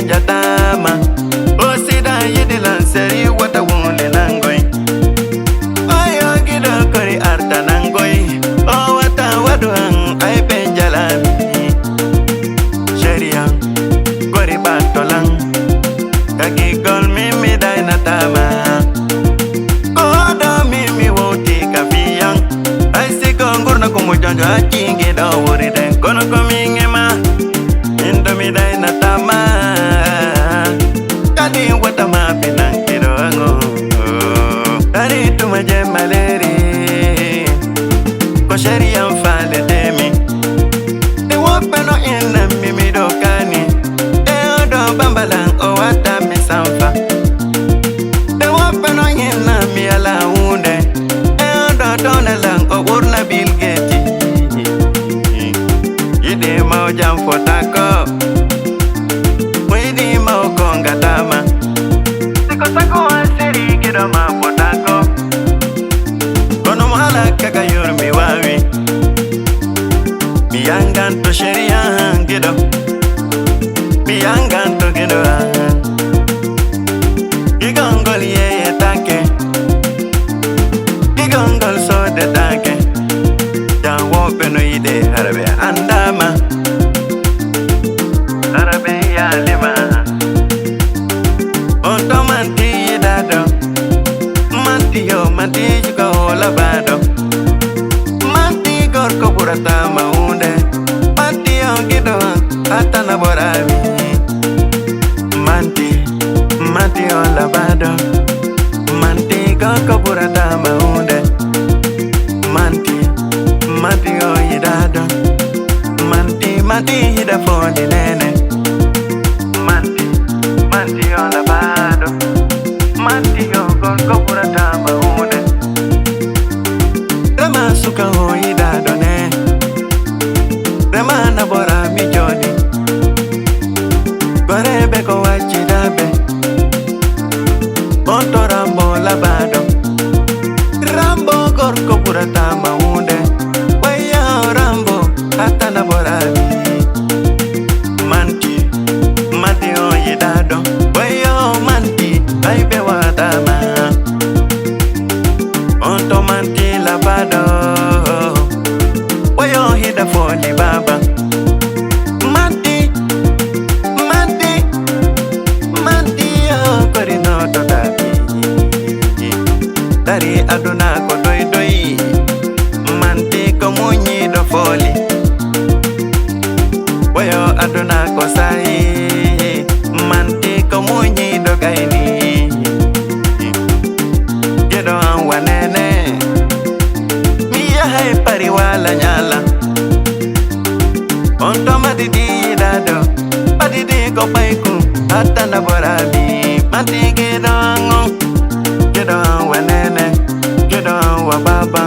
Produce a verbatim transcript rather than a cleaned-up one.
Jatama o sida yiɗi lan seri wata wuli nangoy. Oyo giɗo kori arta nangoy. O wata waɗu an ay ɓe jalami. Sheriya kori ɓattolan. Kaki gol mimi daynatama. Ko ɗo mimi wowti ka fiyan. Ay siko ngurna ko mo jonjo a cingi ɗo wuri den kono ko min e ma. Indomi daynatama. Kadi wata ma binankiɗo ango. Dari tuma je maleri. Ko shariyan fale demi. Nde woɓɓe no innan mi miɗo kani. E oɗo bambalan o watta mi sanfa. Nde woɓɓe no innan mi ala hunde. E oɗo tonelan o ɓurna bilgeti. Yiɗi mawjan fotako. Mo yiɗi maw ko ngatama. Siko sako a seri giɗo ma fotako. Kono mo ala kaka yurmi wawi. Mi yangan to sheriya giɗo. Mi yangan to giɗo an. Gigongol yeye take. Gigongol sode take. Jan woɓɓe no yiɗe haraɓe andama. Haraɓe yalima. On to manti yiɗaɗo. Manti yo manti ko labaɗo. Manti gorko ɓurata ma hunde. Manti yo giɗo an atana ɓorami. Manti, manti o labaɗo. Manti gorko ɓurata ma hunde. Manti, manti o yiɗaɗo. Manti, manti hiɗa foni nene. Manti, manti o labaɗo. Manti o gorko ɓurata ma hunde. Rama suka o yiɗaɗo ne. Rama na ɓorami joni. Gorebe ko waccidaɓe. On to Rambo labaɗo. Rambo gorko ɓurata ma hunde. Waya Rambo hatta na ɓorami. Manti, manti o yiɗaɗo. Waya manti ay ɓe waɗama. On to manti labaɗo. Waya hiɗa foli baba. Manti, manti, manti yo kori no to daki. Dari aduna ko doy doy. Manti ko muñi do foli. Woyo aduna ko sayi. Manti ko muñi do gayni. Gedo an wanene. Mi yahay pari wala nyala. On to madidi dado. Madidi ko paiku. Atana borami. Manti gedo an on. Gedo an wanene. Gedo an wa baba.